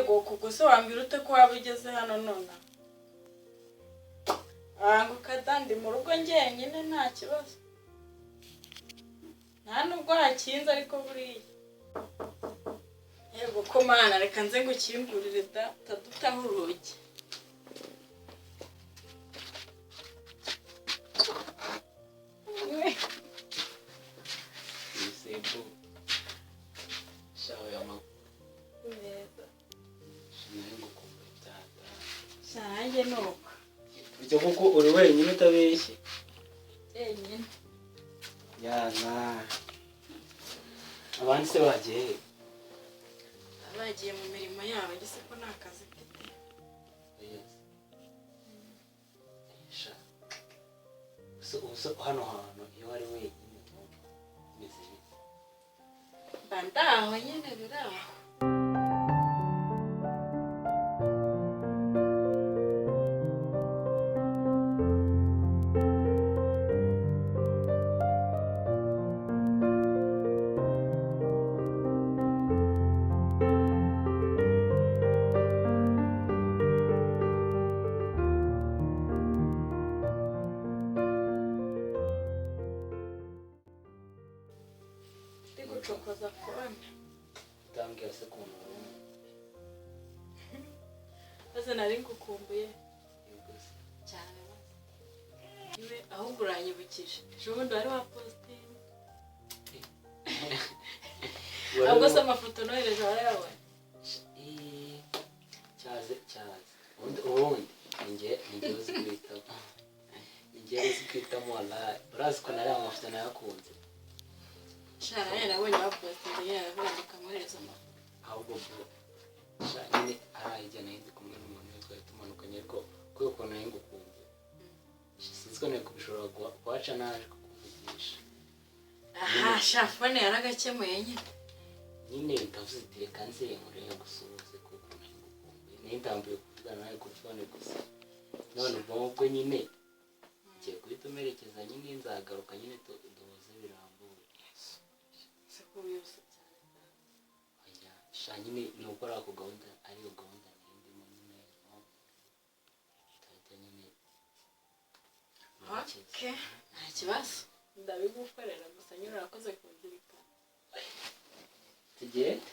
Ego kuko se wambwira ute ko waba ugeze hano none? Banguka da, ndi mu rugo njyenyine nta kibazo. Nta nubwo hakinze ariko buriya. Yego ko mana reka nze ngukingurire da, utadutaho urugi. Sebo. Shawe amakuru. Neza. Nayo ngukumbuye byata. Shanjye nuko. Burya kuko uri wenyine utabeshye. Wenyine. Yana. Abandi se bagiye he? Bagiye mu mirimo yabo, ngise ko nta kazi mfite. Yes. Sha. So hano hantu iyo wari wenyine bimeze bite? Mba ndaho nyine biraho. Gucokoza fone. Utambwira se ukuntu wari Maze nari ngukumbuye cyane maze. Iwe ahubwo uranyibukije. Ejo bundi wari wapositinze. Ahubwo se amafoto nohereje warayabonye? Cyaze cyaze. Ubundi ninjye uzi kwitamo. Ninjye uzi kwitamo wallahi. Urazi ko nari amafoto nayakunze. Shara nabonye bapositinze nyine aravuga ngo kamwohereze amafoto. Ahubwo sha nyine arahijya nari ndi kumwe n'umuntu we twari tumanukanye ariko kubera ukuntu nari ngukumbuye. Sinzi ko nari kubishobora kuhaca naje kukuvugisha. Aha sha fone yaragakemuye nyine. Nyine ndavuze ati reka nze nkurebe gusuhuze kuko nari ngukumbuye. Nari ndambiwe kuvugana nawe kuri fone gusa. None ubwo ngubwo nyine ngiye guhita umerekeza nyine nzagaruka nyine duhuze birambuye. Se ko wihuse cyane. Oya, sha nyine ni ukora ako gahunda ariyo gahunda nari ndimo nyine ndahita nyine merekeza. Okay, nta kibazo. Ndabigukorera gusa nyine urakoze kunzirikana. Tugende?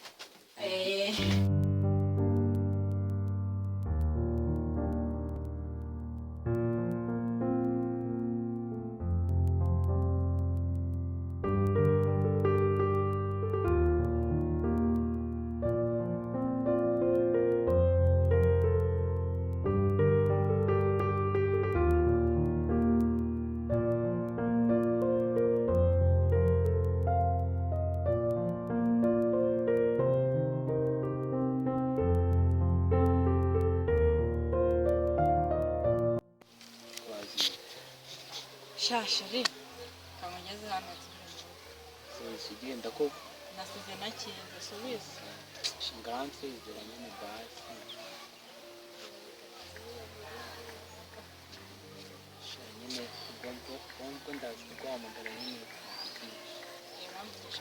Shashari kamugeze hano Sose ugenda koko nasize nakinze subiza ngansezera nyine basi. Sha nyine ubwo ndazi kuguhamagara nyine bwije. Impamvu kuri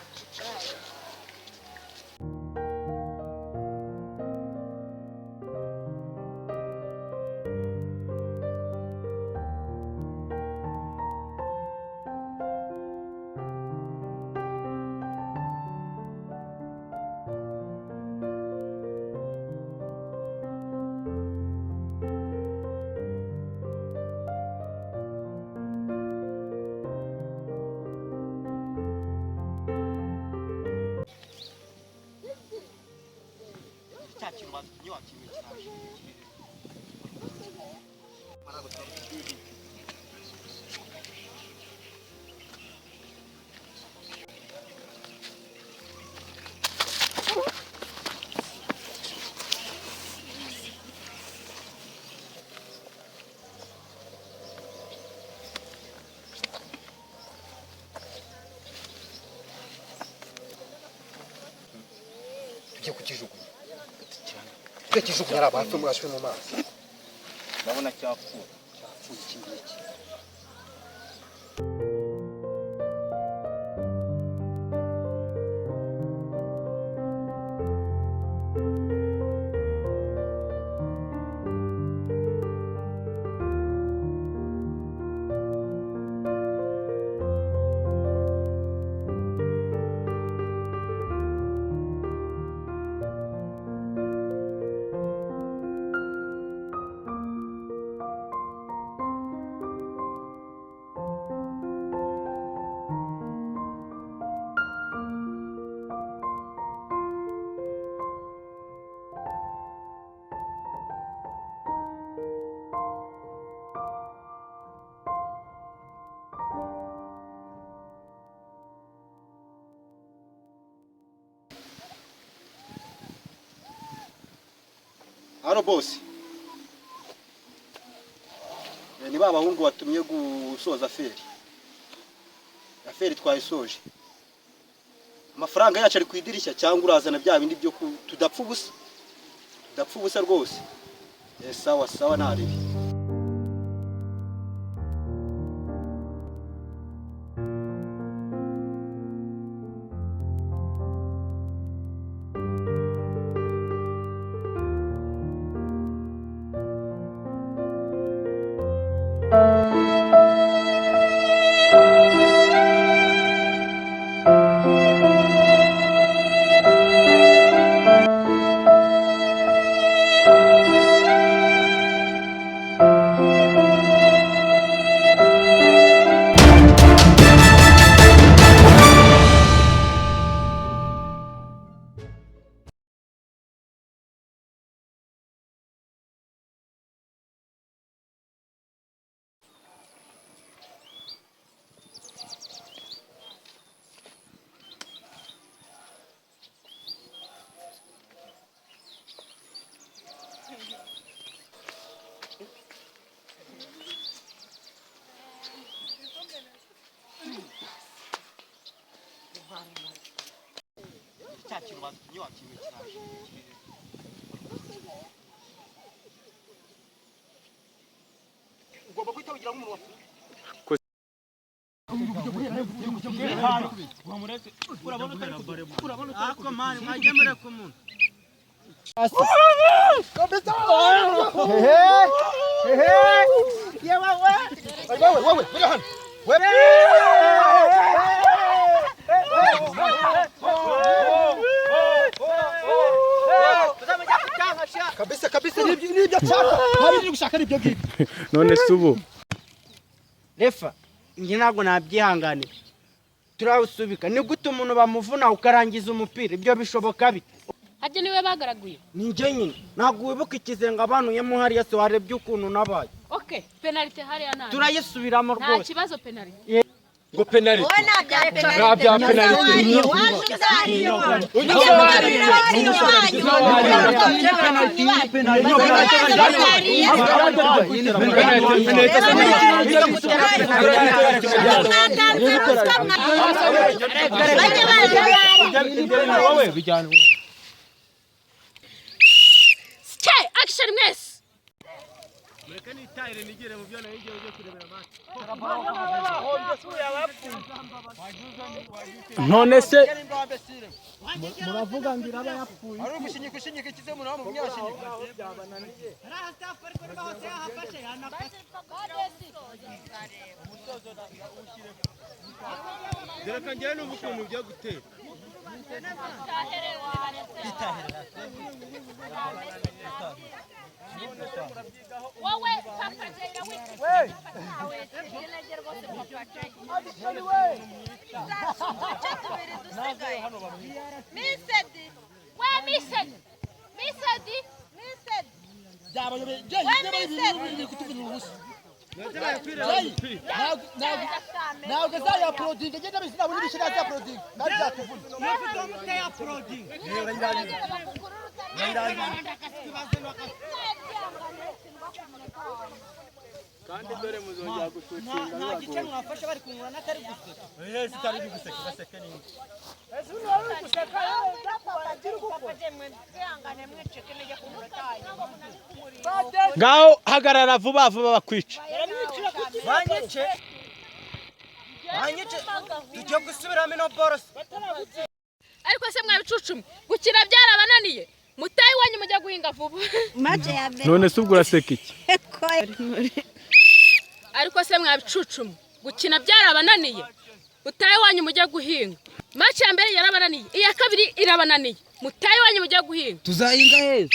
Tugiye kukijugunya. Tugiye kukijugunya ari abantu mwashwe mu mazi. Ndabona cyapfuye. Cyapfuye iki ngiki. Hano boss. Ni ba bahungu batumye gusoza affaire. Affaire twayisoje. Amafaranga yacu ari ku idirishya cyangwa urazana bya bindi byo tudapfa ubusa. Tudapfa ubusa rwose. Sawa sawa naribi. Ugomba guhita wigira nk'umuntu wapfuye. Kabisa kabisa nibyo nshaka ntabindi gushaka nibyo ngibyo. None se ubu refa njye ntabwo nabyihanganira turawusubika. Ni gute umuntu bamuvuna ukarangiza umupira? Ibyo bishoboka bite? Harya niwe bagaraguye? Ni njye nyine. Ntabwo wibuka ikizenga abanuyemo hariya se warebye ukuntu nabaye. Okay, penalty hariya nta. Turayisubiramo Nta rwose. kibazo penalty. Ngo penalty. Wowe nta bya penalty. Nta bya penalty. Che, action mwese. None se muravuga ngo iraba yapfuye. Ari ugushinyika ushinyika ikize umuntu wamunyashinyika. Reka njyewe numva ukuntu ugiye gutera. Wowe papa Jay we. We Misedi. Misedi. Ntabwo azayaprodinga ngenda bizi nabona ibishira azaprodinga ntabwo byatuvuna. Kandi dore muzongera gushutinga. Nta gice mwafashe bari kungura n'atari guseka. Ngaho hagarara vuba vuba bakwica. Banyice. Banyice. Tujye gusubiramo ino boro. Ariko se mwabicucumwe gukina byarabananiye. Mutayi wanyu mujya guhinga vuba. None se ubwo uraseka iki? Ariko se mwabicucumwe gukina byarabananiye. Mutayi wanyu mujya guhinga. Match ya mbere yarabananiye, iya kabiri irabananiye. Mutayi wanyu mujya guhinga. Tuzahinga heza.